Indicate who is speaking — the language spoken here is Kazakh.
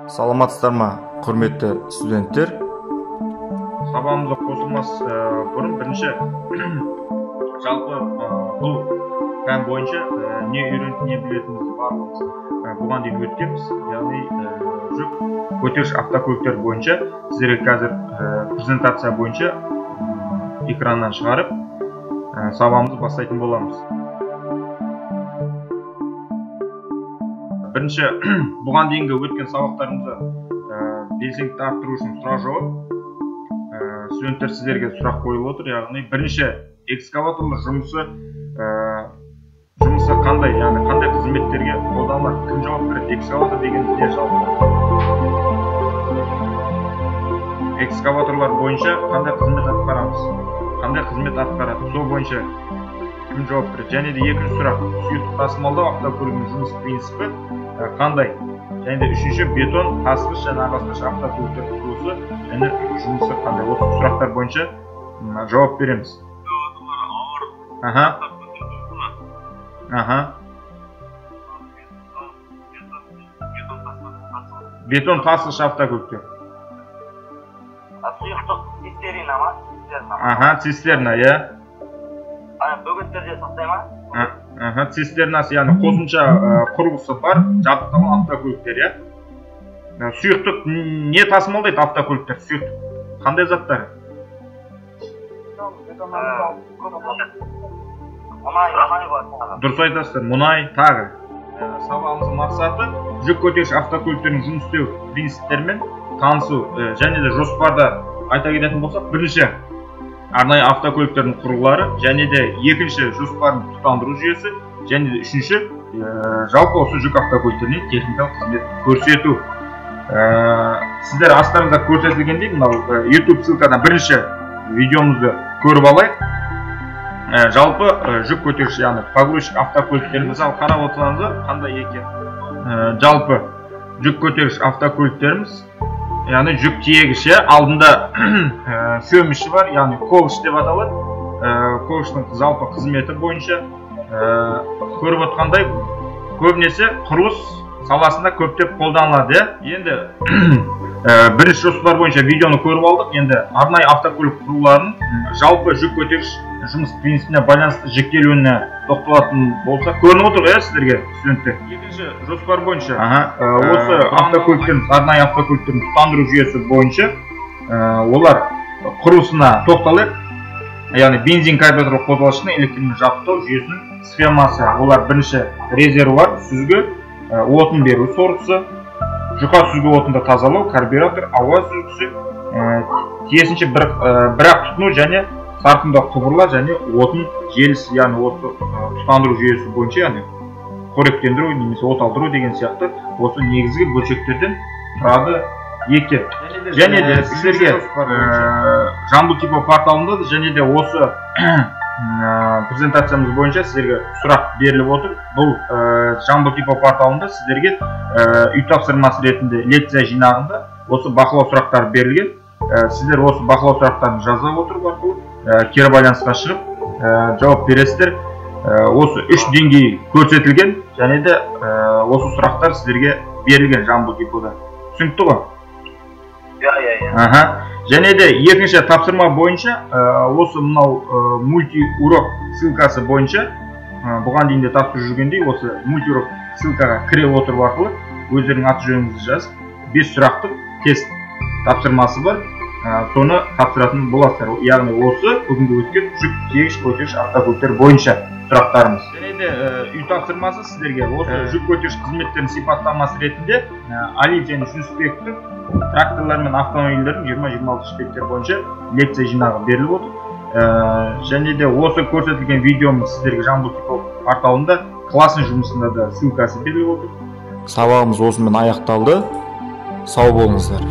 Speaker 1: Саламатсыздар ма, құрметті студенттер?
Speaker 2: Сабағымызға қосылмас бұрын бірінші жалпы бұл пән бойынша не үйреніп, не білетінімізді барлығымыз бұған дейін өткенбіз. Яғни жүк көтергіш автокөліктер бойынша сіздерге қазір презентация бойынша экраннан шығарып сабағымызды бастайтын боламыз. Бірінші бұған дейінгі өткен сабақтарымызды белсенділікті арттыру үшін сұрақ жауап. Студенттер, сіздерге сұрақ қойылып отыр. Яғни бірінші экскаваторлар жұмысы қандай, яғни қандай қызметтерге қолданылады, кім жауап береді, экскаватор деген не жалпы? Экскаваторлар бойынша қандай қызмет атқарамыз, қандай қызмет атқарады, сол бойынша кім жауап береді? Және де екінші сұрақ, сұйықтық тасымалдау автокөлігінің жұмыс принципі қандай? Және де үшінші, бетон тасығыш және араластырғыш автокөліктер құрылысы және жұмысы қандай? Осы сұрақтар бойынша жауап береміз. Аха. Бетон тасығыш автокөліктер.
Speaker 3: Сұйықтық цистерна ма?
Speaker 2: Аха, цистерна, иә.
Speaker 3: Бөгеттерде сақтай ма?
Speaker 2: Аха, цистернасы, яғни қосымша құрылғысы бар жабдықталған автокөліктер, иә. Сұйықтық не тасымалдайды автокөліктер? Сұйықтық қандай заттар?
Speaker 3: Мұнай.
Speaker 2: Дұрыс айтасыздар, мұнай тағы. Сабағымыздың мақсаты жүк көтергіш автокөліктердің жұмыс істеу принциптерімен танысу. Және де жоспарда айта кететін болсақ, бірінші арнайы автокөліктердің құрылғылары, және де екінші жоспардың тұтандыру жүйесі, және де үшінші жалпы осы жүк автокөліктеріне техникалық қызмет көрсету. Сіздер астарыңызда көрсетілгендей мынау YouTube ссылкадан бірінші видеомызды көріп алайық. Жалпы жүк көтергіш, яғни погрузчик автокөліктерін мысалы қарап отырсаңыздар қандай екен. Жалпы жүк көтергіш автокөліктеріміз, яғни жүк тиегіші, алдында шөміші бар, яғни ковш деп аталады. Ковштың жалпы қызметі бойынша көріп отқандай көбінесе құрылыс саласында көптеп қолданылады. Енді бірінші жоспар бойынша видеоны көріп алдық. Енді арнайы автокөлік құрылғыларының жалпы жүк көтергіш жұмыс принципіне байланысты жіктелуіне тоқталатын болсақ, көрініп отыр ғой сіздерге, студенттер. Екінші жоспар бойынша осы автокөліктердің, арнайы автокөліктердің тұтандыру жүйесі бойынша олар құрылысына тоқталайық. Яғни бензин карбюраторлық қозғалтқышының электрмен жабдықтау жүйесінің схемасы. Олар бірінші резервуар, сүзгі, отын беру сорғысы, жұқа сүзгі отынды тазалау, карбюратор, ауа сүзгісі, тиесінше бірақ тұтыну және сарқынды құбырлар және отын желісі, яғни осы тұтандыру жүйесі бойынша, яғни қоректендіру немесе от алдыру деген сияқты осы негізгі бөлшектерден тұрады екен. Және де сіздерге Жамбыл типо порталында және де осы презентациямыз бойынша сіздерге сұрақ беріліп отыр. Бұл Жамбыл типо порталында сіздерге үй тапсырмасы ретінде лекция жинағында осы бақылау сұрақтары берілген. Сіздер осы бақылау сұрақтарын жаза отырып арқылы кері байланысқа шығып жауап бересіздер. Осы үш деңгей көрсетілген және де осы сұрақтар сіздерге берілген Жамбыл типода. Түсінікті ғой?
Speaker 3: Иә.
Speaker 2: Аха. Және де екінші тапсырма бойынша осы мынау мультиурок ссылкасы бойынша бұған дейін де тапсырып жүргендей осы мультиурок ссылкаға кіре отырып арқылы өздерінің аты жөніңізді жазып 5 сұрақтық тест тапсырмасы бар. Соны тапсыратын боласыздар. Яғни осы бүгінгі өткен жүк тиегіш көтергіш автокөліктер бойынша сұрақтарымыз. Және де үй тапсырмасы сіздерге осы жүк көтергіш қызметтерінің сипаттамасы ретінде Алиев және Жүнісбековтің тракторлар мен автомобильдердің 20-26 беттер бойынша лекция жинағы беріліп отыр. Және де осы көрсетілген видеомыз сіздерге Жамбыл типо порталында классный жұмысында да ссылкасы беріліп отыр.
Speaker 1: Сабағымыз осымен аяқталды. Сау болыңыздар.